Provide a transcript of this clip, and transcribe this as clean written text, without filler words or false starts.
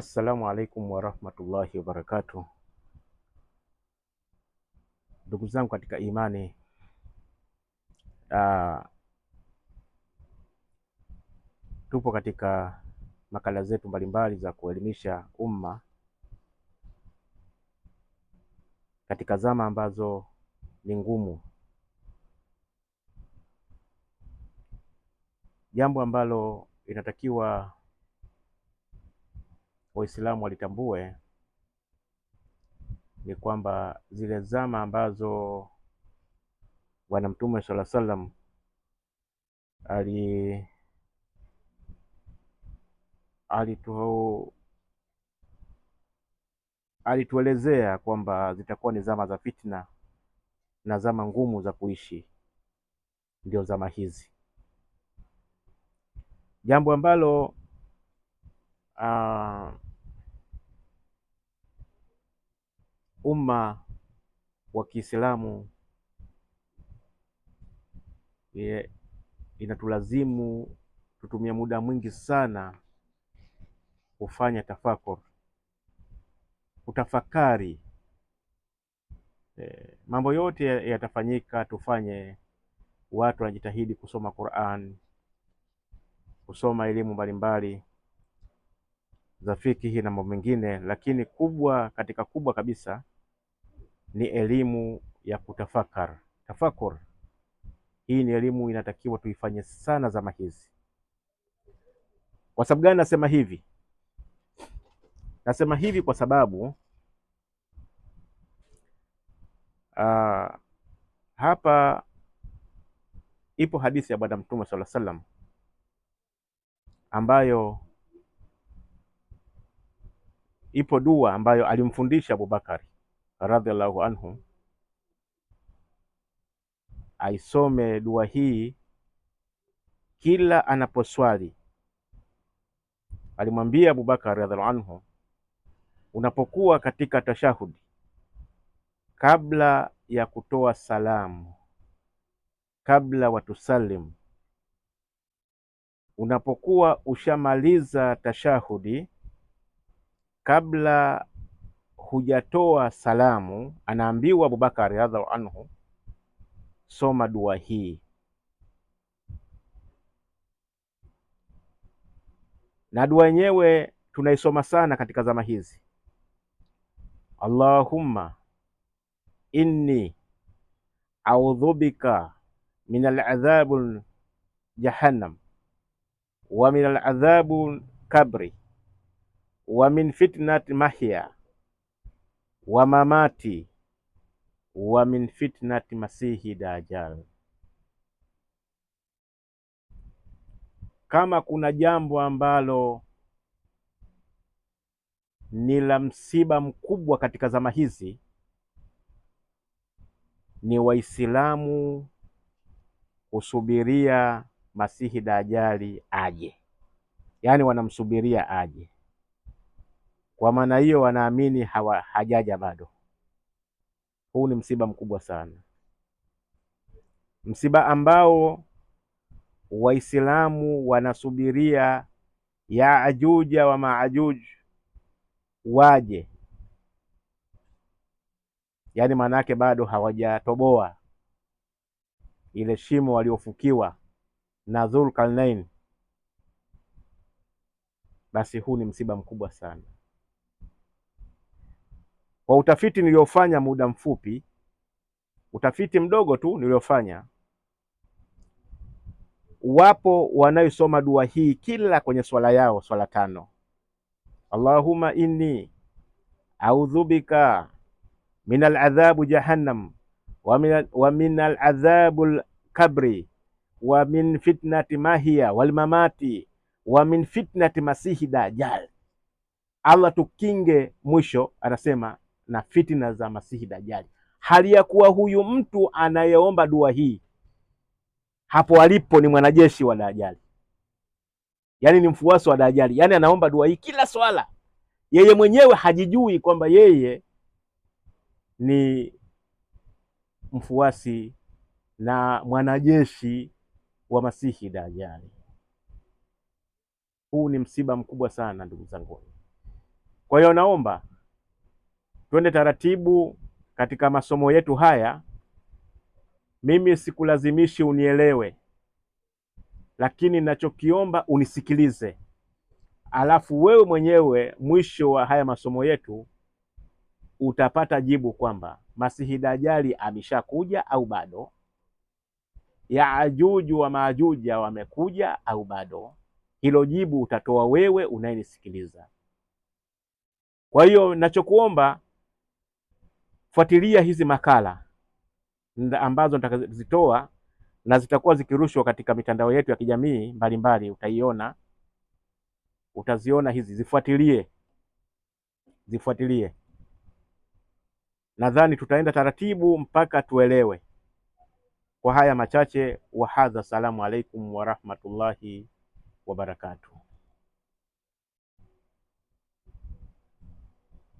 Assalamu alaikum warahmatullahi wabarakatuh. Ndugu zangu katika imani, uh, tupo katika makala zetu mbalimbali za kuelimisha umma katika zama ambazo ni ngumu, jambo ambalo inatakiwa Waislamu walitambue ni kwamba zile zama ambazo Bwana Mtume sala salam ali alitu alituelezea kwamba zitakuwa ni zama za fitna na zama ngumu za kuishi, ndio zama hizi, jambo ambalo umma wa Kiislamu inatulazimu tutumie muda mwingi sana kufanya tafakur, kutafakari. Mambo yote yatafanyika, tufanye. Watu wanajitahidi kusoma Qur'an, kusoma elimu mbalimbali za fikihi na mambo mengine, lakini kubwa katika kubwa kabisa ni elimu ya kutafakar. Tafakur hii ni elimu inatakiwa tuifanye sana zama hizi. Kwa sababu gani nasema hivi? Nasema hivi kwa sababu hapa ipo hadithi ya Bwana Mtume sallallahu alaihi wasallam ambayo ipo dua ambayo alimfundisha Abubakari radhiallahu anhu aisome dua hii kila anaposwali. Alimwambia Abubakar radhiallahu anhu, unapokuwa katika tashahudi, kabla ya kutoa salamu, kabla watusalim, unapokuwa ushamaliza tashahudi, kabla hujatoa salamu, anaambiwa Abubakar radhiallahu anhu, soma dua hii. Na dua yenyewe tunaisoma sana katika zama hizi, Allahumma inni audhu bika min aladhabu jahannam wa min aladhabu kabri wa min fitnati mahya wa mamati wa min fitnati masihi dajjal. Kama kuna jambo ambalo ni la msiba mkubwa katika zama hizi ni Waislamu kusubiria masihi dajali aje, yaani wanamsubiria aje. Kwa maana hiyo wanaamini hajaja bado. Huu ni msiba mkubwa sana, msiba ambao Waislamu wanasubiria Yaajuja wa Maajuj waje, yaani maana yake bado hawajatoboa ile shimo waliofukiwa na Dhulqarnain. Basi huu ni msiba mkubwa sana. Kwa utafiti niliofanya muda mfupi, utafiti mdogo tu niliofanya, wapo wanayosoma dua hii kila kwenye swala yao, swala tano: Allahumma inni audhu bika min aladhabu jahannam wa min aladhabu lkabri wa min fitnati mahia walmamati wa min fitnati masihi dajjal. Allah tukinge. Mwisho anasema na fitina za masihi dajjali, hali ya kuwa huyu mtu anayeomba dua hii hapo alipo ni mwanajeshi wa dajjali, yaani ni mfuasi wa dajjali, yaani anaomba dua hii kila swala, yeye mwenyewe hajijui kwamba yeye ni mfuasi na mwanajeshi wa masihi dajjali. Huu ni msiba mkubwa sana ndugu zangu. Kwa hiyo naomba twende taratibu katika masomo yetu haya. Mimi sikulazimishi unielewe, lakini ninachokiomba unisikilize, alafu wewe mwenyewe mwisho wa haya masomo yetu utapata jibu kwamba Masihi Dajali ameshakuja au bado, Yaajuju wa Maajuja wamekuja au bado. Hilo jibu utatoa wewe unayenisikiliza. Kwa hiyo nachokuomba, fuatilia hizi makala ambazo nitakazitoa na zitakuwa zikirushwa katika mitandao yetu ya kijamii mbalimbali, utaiona, utaziona hizi, zifuatilie, zifuatilie. Nadhani tutaenda taratibu mpaka tuelewe. Kwa haya machache, wahadha, salamu alaikum warahmatullahi wabarakatuh.